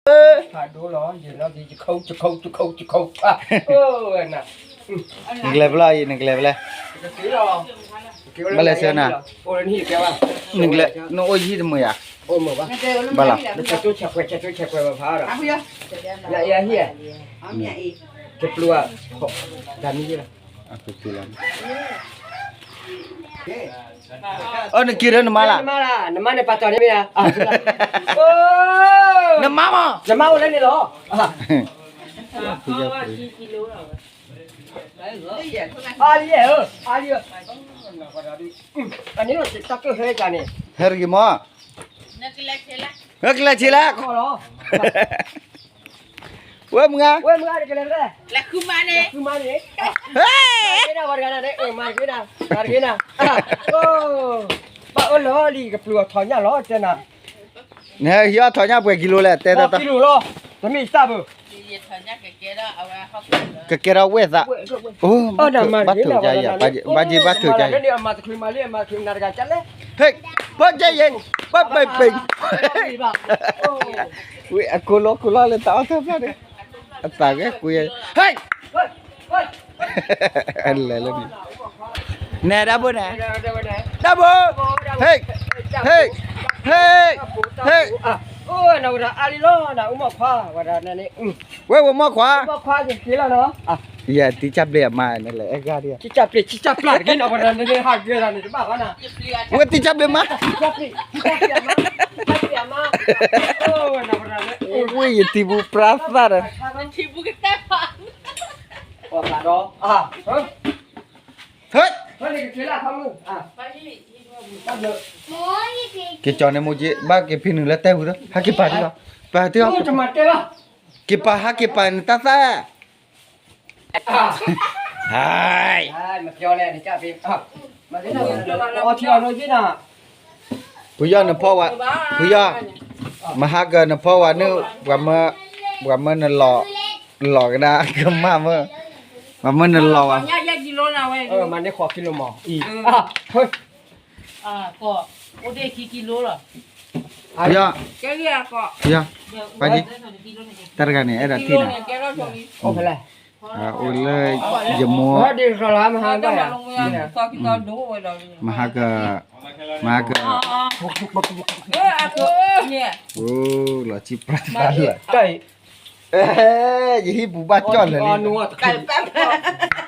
ဖးဒိၣ်လီၤ ယဲၢ်လီၤ ယခိၣ် ယခိၣ် ယခိၣ် ယခိၣ် အိၣ်ဝဲနၤ နကလဲၤဖဲလဲၣ်အံၤ နကလဲၤဖဲလဲၣ် ဘၣ်လဲၤဆၢနၤ နကလဲၤ နအိၣ်ယဟံၣ်တမုာ်ယၤ ဘၣ်လီၤ တပျိ အီ နက့ၤဒီးနမါလၢ် နမါန့ၣ်ပာ်တီၤန့ၣ်မ့ၢ်ဧါ နမါမး နမါအိၣ်လၢန့ၣ်လီၤ အါလံဧၢ အါလံဧၢ အန့ၣ်တၢ်ကဟဲကန့ၣ် ဟဲတဂ့ၤမး ဟဲကလဲၤဆ့လၢ ဝဲမုၢ်ဂၤ ဝဲမုၢ်ဂၤတကလဲၤဖဲလဲၣ် လဲၤဃုမါန့ၣ် မၤတက့ၢ်နၤ မၤတက့ၢ်နၤ မၤတက့ၢ်နၤ မၤတက့ၢ်နၤ အိၣ် ဘၣ်အၢၣ်လီၤလံ ကပျုၤအီၤထီၣ်ညၣ်လီၤ တဲနၤ နဟဲဟံးအီၣ်ထီၣ်ညၣ်ပှဲၤကံလိလဲၣ် တဲတၢ်တၢ် ကကဲထီၣ်ဝဲၢ်သး အိၣ် ဘၣ်ထုးကါယၤ ဘၣ်က့ၤဘၣ်ထုးကါယၤ ဟဲ ဘၣ်ကဲယဲ ဘၣ်ပဲာ်ပဲာ် ဝဲအကိးလီၤကိးလီၤလၢတၢ်အီၣ်တၢ်ဖျါန့ၣ် အသးကဲကွံာ် ဟဲ လဲၤလၢန့ၣ် နဲဒၣ်ဘိန့ၣ် ဒၣ်ဘိ ဟဲ ဟဲ ဟဲ ဟဲ နဝဲဒၣ်အါလံလီၤ နအူမီၢ်ခွါ ဝဲဒၣ်န့ၣ် ဝဲဝဲမီၢ်ခွါ မီၢ်ခွါက့ၤက့ၤလီၤနီၤ ယတံၤကၢ်ဘျ့အမါန့ၣ်လဲၣ် အဲၣ်ဂၤဒံး တံၤကၢ်ဘျ့ တံၤကၢ်ဘျ့တက့ၢ်နီၤ ဝဲဒၣ်န့ၣ်ဟးက့ၤလီၤန့ၣ် တဘၣ်ဘၣ်နၤ ဝဲတံၤကၢ်ဘျ့မါ တံၤကၢ်ဘျ့ တံၤကၢ်ဘျ့အမါ ဝဲယတံၤပူၤပြါသၣ်ဒီး ဟဲ က့ၤကၠီန့ၣ်မိၢ်က့ ဘၣ်က့ၤဖံနုာ်လၢတဲဝံၤဒီး ဟးက့ၤပာ်တံၢ်လီၤ ပာ်တံၢ်လီၤ က့ၤပာ်ဟးက့ၤပာ်နတၢ်သၣ် ဟဲ ဖုယီၢ်နဖီဝဲ ဖုယီၢ် မဟါကနဖီဝဲန့ၣ် ပှၤမၢ ပှၤမၢနလီၤ လီၤကဒါ ကမၣ်မၢ ပှၤမၢနလီၤဝဲ မၤန့ၢ်ဃိးကံလိမး ဖုယီၢ် ဖုယီၢ် ပှၤက့ တၢ်တဂၤန့ၣ် အဲၣ်ဒိးထံၣ်နၤ အိၣ်ဖဲလဲၣ် အိၣ်လၢယမိၢ် မဟါက မဟါက အိၣ်လီၤဆံပြါသၣ်လၢ ယဟံၣ်ပူၤဘၣ်ကၠီၣ်လၢာ်လံ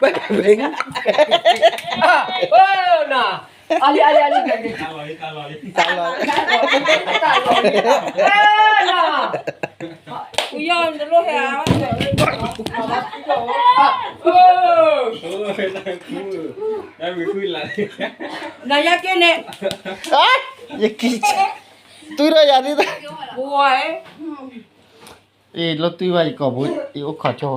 ဘဲဘဲ အလံ အလံ အလံ တၢ်လီၤ တၢ်လီၤ နယက့န့ၣ် ယက့ တုၤဒီးယၤဒ် အ့ၣ် လီၤတုၤဘၣ်ယကီၢ်ပူၤ ယအိၣ်ခိးဆိ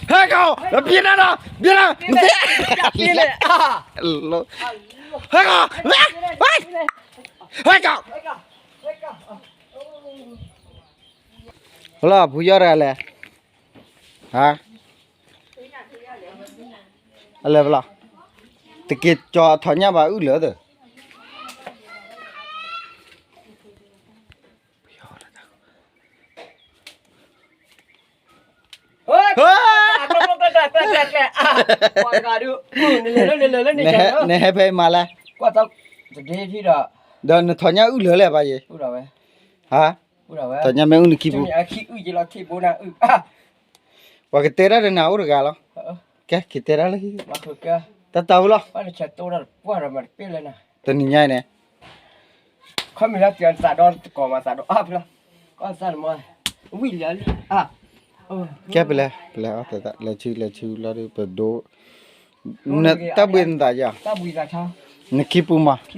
ဟဲကီၢ် ပျံၤနၤဒီး ပျံၤနၤ မ့ၢ် ဟဲကီၢ် ဟဲကီၢ် လီၤ ဖုယီၢ်တဂၤလဲၣ် ဟါ အလဲၤဖဲလဲၣ် တက့ၤကၠီၤထီၣ်ညၣ်ဘၣ်အုၣ်လၢာ်သၢ နဟဲဖဲအံၤမၤလဲၣ် ဒီးနထီၣ်ညၣ်အုၣ်လၢာ်လဲၣ်ဘၣ်ယဲ ဟါ ထီၣ်ညၣ်မ့ၢ်အုၣ်နခံပူၤ ပှၤကတဲတၢ်ဒီးနၤအိၣ်တဂၤလီၤ ကဲ က့ၤတဲတၢ်လၢ တၢ်တၢ်ဝဲလီၤ တနံၤညါအံၤန့ၣ် ခီမ့ၢ်လၢသးဒီးတကိးမးသးဒီးအါဖျါ ကဲပလဲၤ ပလဲၤအီၣ်သး လဲၤဆူ လဲၤဆူလီၤဒုး ပဒိ တၢ်ဘှံးနသးယါ နခံပူၤမး ခံဟ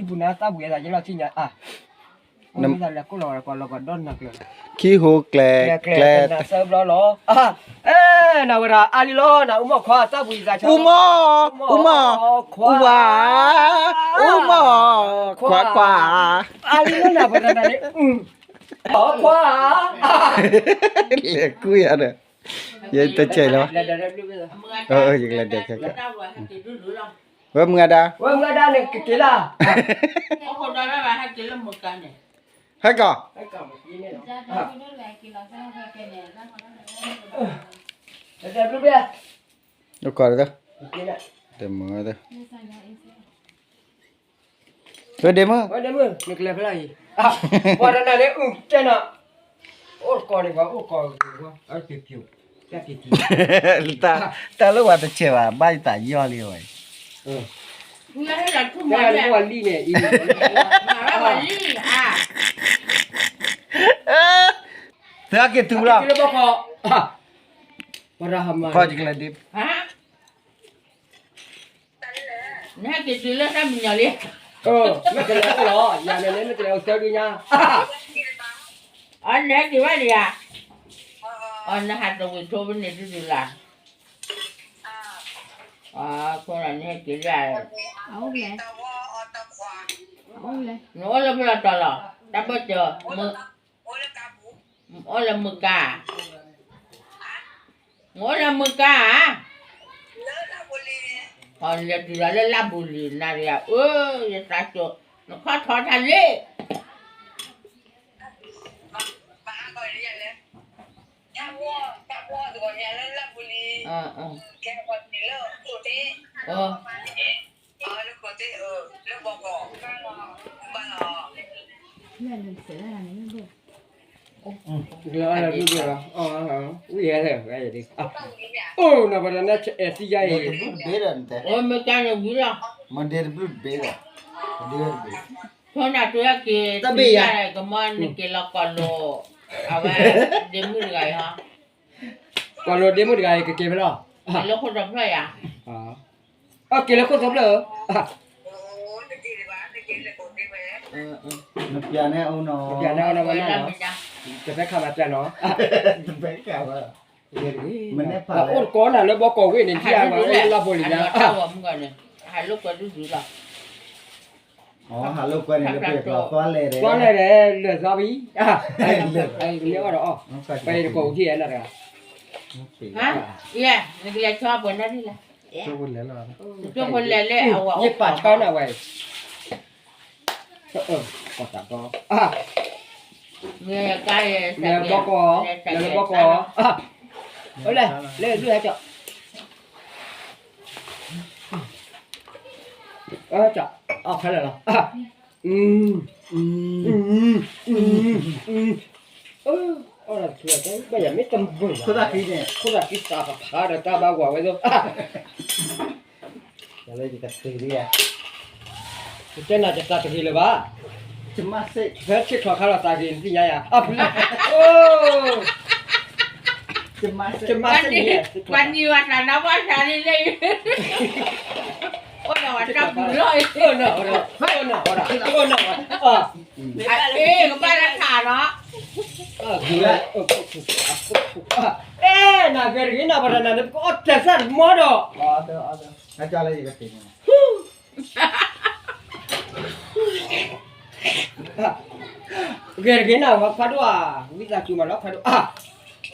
ူးကျဲ ကျဲ အူမီၢ် အူမီၢ် ခွါ အူမီၢ် ခွါ ခွါ အါလံလီၤနၤ ပှၤတဂၤန့ၣ် ခွါ လဲၤကွံာ်ယၤဒီး ယတဆဲးလီၤ ယကလဲၤဒဲးခဲကဲ ဝဲမုၢ်ဂၤဒါ, ဝဲမုၢ်ဂၤဒါန့ၣ် ကက့ၤလၢ်, ဟဲကီး, အိၣ်ကီး, ဒ့မုၣ်, ဝဲဒ့မုၣ်, ဝဲဒ့မုၣ် နကလဲၤဖဲလဲၣ်အံၤ, ပှၤတနၤန့ၣ်အုၣ်ကဲနီၤ, အိၣ်ကီးန့ၣ် ပှၤအိၣ်ကီး, တၢ်လၢပှၤတဆဲးဘၣ် ဘၣ်ယသးယီၢ်လံဝဲ, လံန့ၣ်, သုက့ၤထူလီၤ, ပှၤတဟးမၤ, နဟဲက့ၤတုၤလၢတၢ်မံညီၤလံ, မ့ၢ်ကလဲၤအိၣ်လီၤ, ယၤန့ၣ်န့ၣ် မ့ၢ်ကလဲၤအိၣ်သၢဒုညါ, အီ နဟဲက့ၤဝဲဒၣ်ဧါ, အီ နဟးတဝံၤထိဖဲန့ၣ်ဒုဒုလၢ်, အခိၣ်နဟဲက့ၤလၢ, နအိၣ်လၢဖဲလီၤတီၤလီၤ, တၢ်ဘၢၣ်စၢၤ, အိၣ်လၢမုၢ်ကါ, အိၣ်လၢမုၢ်ကါဧါ, လဲၤတုၤလီၤလၢလၢပူၤလံၤ နၤဒီးယၤ, အၢ ယသးစိၤ, နခီၣ်ထီၣ်တၢ်လံ, အိၣ်နပတနအဲၣ်သံယါအံၤ, မ့ၢ်ကါန့ၣ်ဝံၤလီၤ, ဆိနၤတုၤက့ၤတဘ့ၣ်ဒီးနတဲ, ကမီနက့ၤလီၤကီၢ်လိၤ, အဝဲ, ဒ့မုၣ်တဂၤအံၤဟီ, ကီၢ်လိၤဒ့မုၣ်တဂၤအံၤ ကက့ၤဖဲလဲၣ်, က့ၤလၢခိၣ်တဖျၢၣ်ယါ, က့ၤလၢခိၣ်တဖျၢၣ်ဧၢ, နပျးန့ၣ်အိၣ်နီၤ, ပျးန့ၣ်အိၣ်နီၤ, တဖဲခါမၤပျးနီၤ, အိၣ်တကီနၤလၢဘီကီၢ်ဝ့ၢ်န့ၣ် ကလီၤဖိလံၤညါ, ဟးလိာ်ကွဲဒုဒုလီၤ, ကွၢ်လဲၣ်ဒီးလဲၤသီဘံ, မ့ၢ်အီၣ်ဒီးအီၣ်, ပတကိးထံၣ်နတဂၤ, နကလဲၤဆီပှဲၤနၢ်ထံၣ်လဲၣ်, ကၠိဖိလဲၤလၢအဝဲ, ယပာ်ဆီနၤဝဲအံၤ, ပတၢ်ကီ, လဲၤဘီကီၢ်, လဲၤလၢဘီကီၢ်, လဲၤ, လဲၤဒုဟဲကီး, ကီး, အဖဲလဲၣ်လီၤ, အီၣ်ဒီးတချုး, ဘၣ်ယၤမ့ၢ်တမုာ်ဘၣ်, ခိၣ်သၣ်ခံသးကဖးဒီးတၢ်ဘၣ်ဝၤဝဲသိး, ယတဲနၤတသးတဂ့ၤလၢၤဘၣ်, ဖဲဆ့ၣ်ချီခါလီၤသးဂ့ၤနသ့ၣ်ညါယၤ, ပှၤနံၤဝဲတၢ်နါဘၣ်တၢ်လံလၢ, အိၣ်ဒီးဝဲတၢ်ပူၤလီၤ, အ့ၣ် ကဘၣ်လၢထးနီၤ, အဲ နဂ့ၤတဂ့ၤနၤ ပှၤတနၤန့ၣ် ပကအီၣ်တၢ်သၣ်တမီဒီး, ဂ့ၤတဂ့ၤနၤ ပှၤခွါဒိၣ်ဧါ, ဝံသးစူၤမးလီၤခွါဒိၣ်,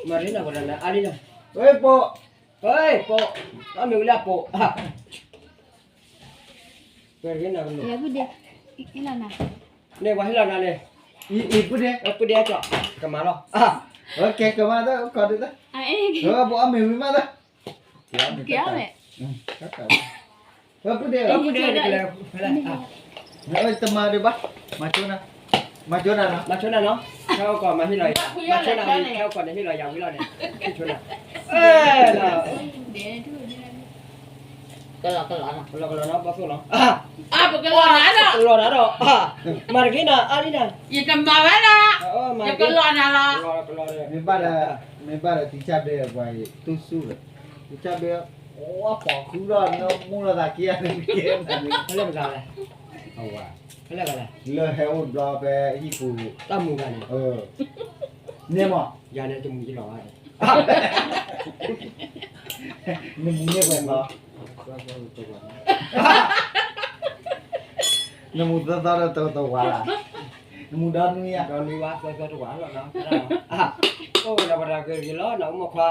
မၤရ့နၤ ပှၤတနၤအါလံနၤ, ဝဲပိာ်, ပိာ်, အမ့ၢ်ဝံလၢအပိာ်, ဂ့ၤတဂ့ၤနၤ, န့ၣ်ပှၤဟ့ၣ်လီၤနၤန့ၣ်, ပုၢ်ဒဲကီး, ကမၤလီၤ, ကဲကမၤသၢ ကီးဒ်သၢ, ပအီၣ်မ့ၤဝံၤမးသၢ, ကဲ, ပုၢ်ဒဲ, တမၤဒံးဘၣ်, မၤဆိနၤ, မၤဆိနၤနီၤ, မၤဆိနၤနီၤ, ခဲအိၣ်ကီးမၤဟ့ၣ်လီၤ, မၤဆိနၤ, ခဲအိၣ်ကီးန့ၣ်ဟ့ၣ်လီၤယၤဝံၤလီၤန့ၣ်, ဆိနၤ, ကလီကလီနီၤ, ဘီသိၣ်လီၤ, ပကလီနၤဒီး, မၤတဂ့ၤနၤ အါလံနၤ, ယတမၤဝဲဒၣ်, ယကလီနၤလီၤ, မ့ၢ်ဘၣ်ဒီး, မ့ၢ်ဘၣ်ဒီး တံဆၣ်ဘဲပှၤအံၤ တူၢ်ဆူၣ်ဒီး, တံဆၣ်ဘဲ, အိၣ်ပှၤဃုလီၤ နမူလီၤသးခံဂၤန့ၣ်, ဖဲလဲၣ်ပသးလဲၣ်, ဖဲလဲၣ်ပသးလဲၣ်, လၢဟဲအိၣ်တဘျီဖဲဟံၣ်ပူၤ, တၢ်မူဂၤန့ၣ်, န့ၣ်မး, ယၤန့ၣ်တမူယလီၤဘၣ်, နမူန့ၢ်ပှဲၤသီ, နမူသီသီဒီးတဝၤလီၤ, နမူဒီနွံဧါ, ဒီနွံဝါသီသီတဝၤလီၤ, အိၣ်ဒီးပှၤတဂ့ၤတဂ့ၤလီၤ နအိၣ်မိၢ်ခွါ,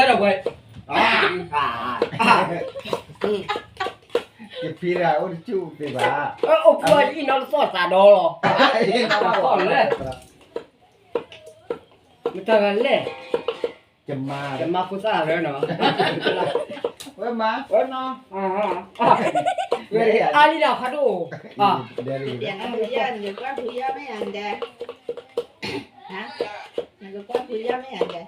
ကဲဒီးဝဲ, ယဖံရအိၣ်တဆူၣ်သ့ဘၣ်, အိၣ်ဖှိၣ်အံၤနီတသီၣ်သးဒီလီၤ, သီၣ်လဲၣ်, မတၤဂၤလဲၣ်, ယမါဖိသၣ်ရၢနီၤ, ဝဲမါ, ဝဲနီၤ, အါလံလၢခါဒိၣ်, နကကွၢ်ဖုယီၤမ့ၢ်ဧါ, နကကွၢ်ဖုယီၤမ့ၢ်ဧါ,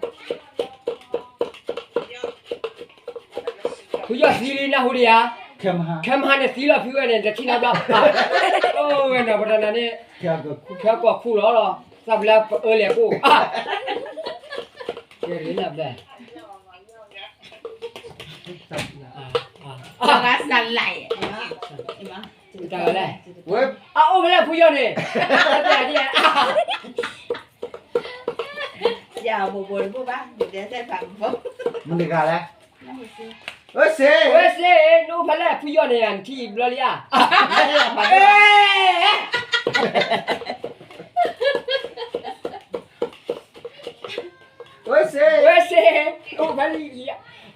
ဖုယီၤသံလံနၢ်ဟူဒံးဧါ ခဲမဟါန့ၣ်သံလီၤ ဖုဝဲန့ၣ် တထံၣ်နီတဘျီ, အိၣ်ဝဲနီၤ ပတနၤန့ၣ် ဖဲကီၢ်ခူၣ်လီၤလီၤ သးပလဲအၢလဲၤကိၣ်, ကဲနဘျီ တၢ်လဲၣ်, အအိၣ်ဖဲလဲၣ်ဖုယီၢ်န့ၣ်, မတၤလဲၣ်, ဝဲစ့, နအိၣ်ဖဲလဲၣ်ဖုယီၢ်န့ၣ် နထံၣ်ဘျီလံဧါ, ဝဲစ့, နအိၣ်ဖဲလံဧါ,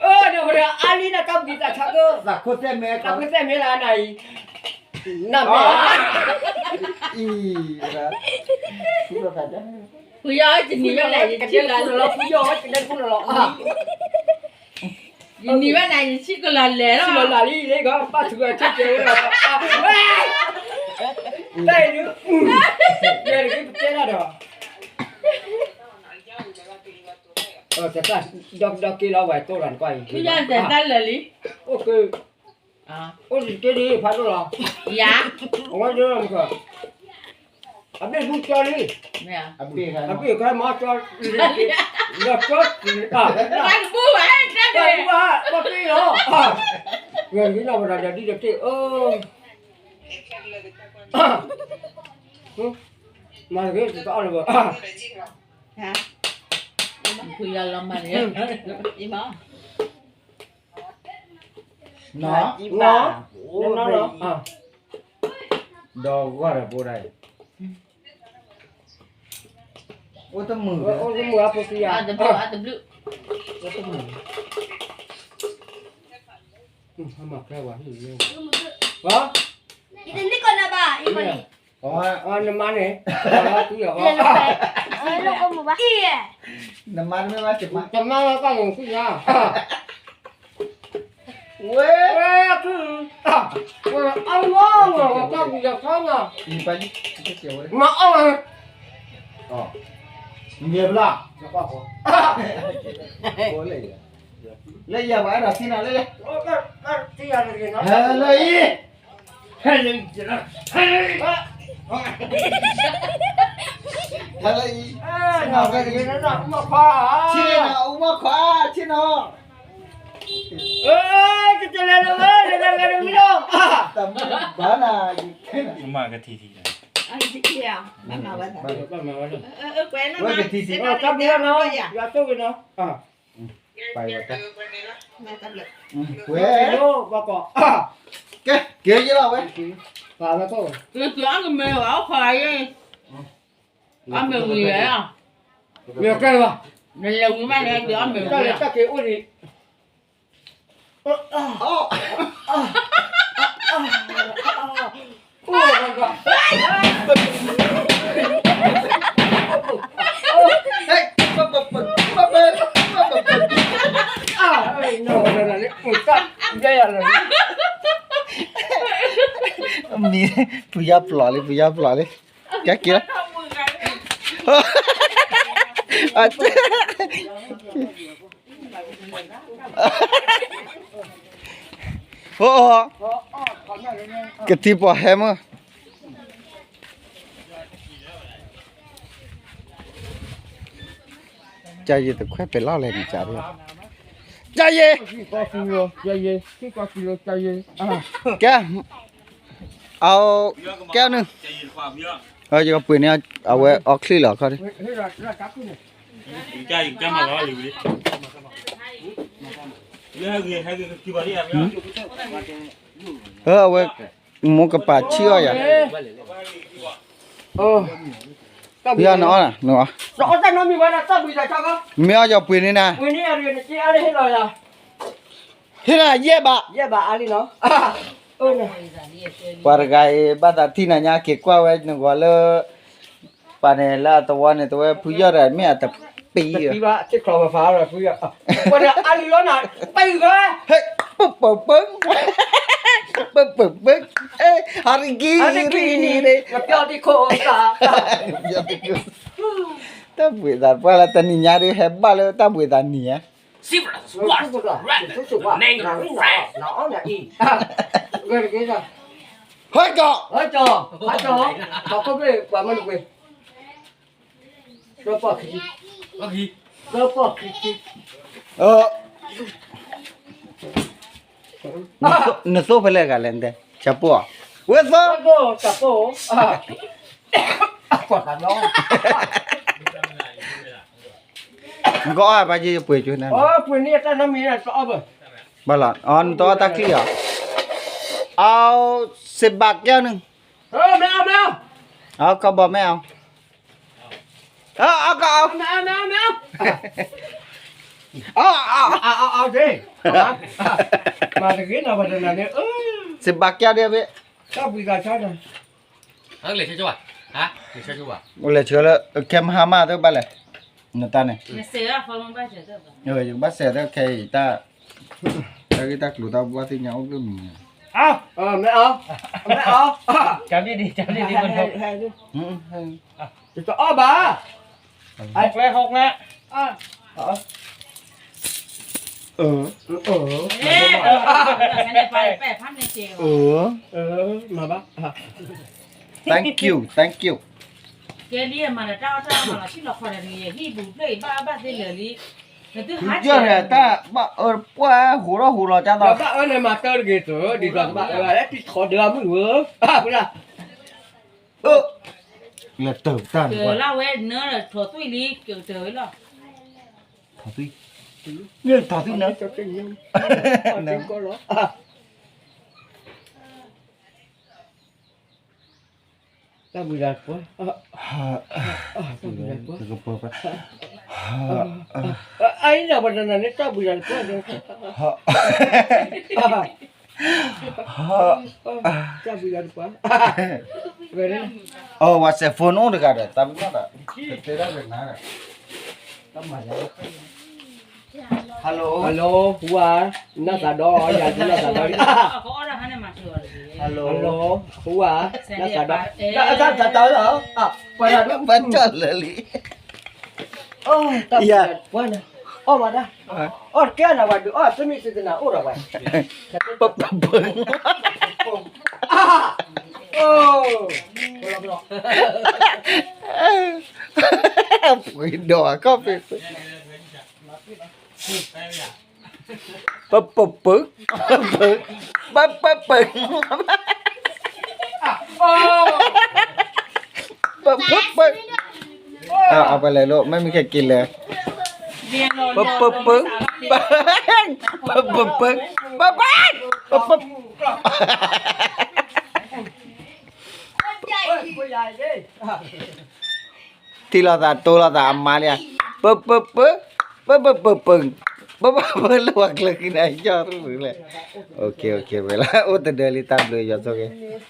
အၢ ဒီးပတအါလံနတၢ်ပကံၢ်သးဆါကၢ, သးခိၣ်သဲၣ်မဲ, သးခိၣ်သဲၣ်မဲလၢနၤအံၤ, နမ့ၢ် ဖုယီၢ်တနံၤဝဲလဲၣ် ယထံၣ်လီၤလီၤ ဖုယီၢ်ဝဲတနံၤလီၤလီၤ, ယနံၤဝဲန့ၣ် ယထံၣ်ကလီၤလဲၣ်လီၤ, ထံၣ်လီၤလီၤလံ လၢကဘၣ်ထုးဝဲထံၣ်ကဲဝဲလီၤ, တၢ်အံၤဒုး, ယဲတဂ့ၤပတဲတၢ်ဒီး တၢ်ဒီကဒီက့ၤလီၤဝဲတိၢ်လီၤနကွၢ်အံၤ, တၢ်လၢာ်လံ, အိၣ်က့ၤ, အိၣ်က့ၤတ့ၢ်ဒ်ဖးဒိၣ်လီၤ, ယၤ, အဝဲဒၣ်မက, အဘ့ၣ်ဘူကၠီလံ, အဘ့ၣ်ခဲမၤကၠီ, လီၤကၠီ, တဘူဘၣ်, တဘူဘၣ်, ဘၣ်တ့ၢ်လီၤ, ဝဲလံနီၤဝဲဒၣ်ဒီးဒ်ဒီးတ့ၢ်, မၤတဂ့ၤတအီၣ်လၢၤဘၣ်, ဖုယီၢ်လီၤမၤန့ၣ်, နီၤ, နီၤ, ဒီးဂီၢ်ဒီးဘိဒၣ်အံၤ, အိၣ်တမုာ်, အိၣ်တမုာ်အဖိသံယၤ, တဘျုး, အိၣ်တမုာ်, ဟဲမၤကျဲဝဲ, နမါန့ၣ်, နမါတမ့ၢ်ဘၣ်, တမါဘၣ်ကၢ်န့ၣ်သံယၤ, ဝဲ, ဝဲ, ဝဲ, အဝဲ, ဝဲ, ဝဲ, ဝဲ, မၤအီၣ်ဝဲ, မ့ၢ်ဘျီ, လၢယၤပှၤအဲၣ်ဒိးထံၣ်နၤလၢယၤ, ဟဲလၢအံၤ, ဟဲလၢအံၤ, ဟဲလၢအံၤ, ထံၣ်နီၤ, အူမီၢ်ခွါ, ထံၣ်နီၤ, တလဲၤလၢၤဝဲ, တလဲၤလၢၤဝဲ, တမ့ၢ်ဘၣ်နၤ, မၤကထံၣ်ထံၣ်, ဝဲကထံၣ်ထံၣ်, တၢ်ဘျုးနီၤ, ယွၤဆိၣ်ဂ့ၤနီၤ, ဝဲ, ကဲ, ကဲယလီၤဝဲ, ကဲ, အီၣ်ကမဲာ်ဝဲ, အီၣ်ခွါယဲ, အီၣ်မ့ၢ်ဝံၤဝဲ, မ့ၢ်ကဲလီၤ, နလဲၤဝံၤမးန့ၣ် ကဲအီၣ်မ့ၢ်ဝံၤ, တၢ်လဲၤတၢ်က့ၤအိၣ်ဒံး, မံၤ, ဖုယီၢ်ပျီလံ, ဖုယီၢ်ပျီလံ, ကဲက့ၤလီၤ, အိ, ကထံၣ်ပှၤဟဲမၢ်, ကယံာ်တခွဲးပှဲၤလီၤလဲၣ်န့ၣ်, ကယံာ်, ကဲ, အကဲနုၤ, ယကပှ့ၤန့ၢ်အဝဲအီချံလီၤခီဒံး, အဝဲ, မိၢ်ကပာ်ဆံၣ်အီၣ်ယၤ, ဖုယီၢ်နအီၣ်, မ့ၢ်အီၣ်ယပှ့ၤန့ၢ်နၤ, ဟ့ၣ်နၤယဲၢ်ဘး, ပှၤတဂၤအံၤ ဘၣ်သးထံၣ်နၤညါက့ၤကွၢ်ဝဲနဂီၤလၢ ပှၤန့ၣ်လၢအသဝီန့ၣ် တဝဲဖုယီၢ်ဒီးမ့ၢ်အတပံၤ, ပှၤဒီးအါလံလီၤနၤ, ပံၤဂၤ, ပပပ, ပပပ, ဟးရံကံ, ဟးရံကံ, တၢ်ဘှံးသးပှၢ်လၢတနံၤညါဒ်ဟဲဘၣ်လၢတၢ်ဘှံးသးနံၤဧါ, Seaverse was random. The name of France. ဟဲကီး, ဟဲကီး, ဟဲကီး, ပှၤခိၣ်ဖျၢၣ်ပှၤမၢနကွံာ်, သၢပီၢ်ခံ, သၢပီၢ်ခံ, နသိၣ်ဖဲလဲၣ် ဂၤလဲၣ်နတဲ, ဆၣ်ပိၢ်, ဝဲသီ, ဆၣ်ပိၢ်, ကွၢ်ခါနီ ကီအီၣ်ဘၣ်ယပှ့ၤကၠိ, ဘၣ်လီၤ, အီ နတအီၣ်တၢ်ချံၣ်အီၤ, အီ စ့ဘးကဲန့ၣ်, အီ ကဘီမ့ၢ်အီၤ, အီ အီ ကီ, အီ အီ စ့ဘးကဲဒ်ဘ့ၣ်, လဲၤဆှၢလၢ ခဲမဟါမၢ်သ့ၣ်ဘၣ်လဲၣ်, နတၢ်န့ၣ်, ယကဘၣ်စဲးသ့ၣ်ခဲအံၤတၢ်, တၢ်ဂ့ၢ်တၢ်ကျိၤတၢ်ဘၣ်သ့ၣ်ညါအိၣ်ဘျုးမံၤ, မ့ၢ်အီၤ, မ့ၢ်အီၤ, ကၠီဒံဒံ, တအီၣ်ဘၣ်, ဟီၣ်ကျဲ ဟီၣ်ကျဲ, မၤဘၣ်, thank you, thank you, ကဲလံမၤဒီးတၢ်အီၣ်တၢ်အီမၤလီၤဆံၣ်လီၤခီဒီးန့ၣ် ယဟံၣ်ပူၤဖျၢၣ်အံၤဘၣ်ဘၣ်သ့လၢာ်လံ, နသုဟးယဲၢ်တၢ်ဘၣ်အၢပှၢ်ဟူးထီၣ်ဟူးလီၤကၢ်သီ, ဘၣ်အၢန့ၣ်မၤတၢ်တဂ့ၤသု, ဒ်သိးကဘၣ်အၢ လဲၤထီၣ်ဒၢမုၢ်ဝဲ, လၢတၢ်တၢ်န့ၣ်, လၢဝဲနၢထီၣ်သွံၣ်လံ ကတၢၢ်ဝဲလီၤ, ထီၣ်သွံၣ်, ထီၣ်သွံၣ်နၢ, တၢ်ဘုဒၣ်ကွၢ်, တၢ်ဘုဒၣ်ကွၢ်, အံၤနၤ ပှၤတနၤန့ၣ် တၢ်ဘုဒၣ်တကွၢ်ဒီး, တၢ်ဘုဒၣ်တကွၢ်, အီ ဝဲစဲး phone အိၣ်တဂၤဒီး တၢ်ဘုဒၣ်ဒီး, တတဲဒၣ်ကနၤဒီး, hello, hello, ဟူဧါ, နၢ်သးဒီး ယၤတနၢ်သးဒီး, hello, hello, ဟူဧါ, နၢ်သးဒီး, တၢ်သးတၢ်လီၤ, ပှၤတၢ်ဒိၣ် ဘၣ်ကၠီၣ်လၢာ်လံ, တၢ်ဘုဒၣ်တကွၢ်န့ၣ်, အီၣ်မးဒၣ်, အီၣ်တကဲနၤ ပှၤဒုးအီၣ် သုမ့ၢ်သုတနၤအိၣ်ဒီးပှၤ, ပပပ, ပှၤဒီးအခီၣ်ဖံး, ပပပ, ပပပ, ပပပ, အပလဲၤလိာ် မ့ၢ်မ့ၢ်ခဲက့ၤလဲၤ, ပပပ, ပပပ, ပပပ, ပပပ, ထံၣ်လိာ်သးတိလိာ်သးအမါလံဧါ, ပပပ, ပပပပ, ပပပ လၢပှၤကျၢၤကံနၤ ယီၢ်ရူၢ်လဲၣ်, ဝဲလၢ အိၣ်တဒၢလံ တၢ်ဘျုးယွၤဆိၣ်ဂ့ၤ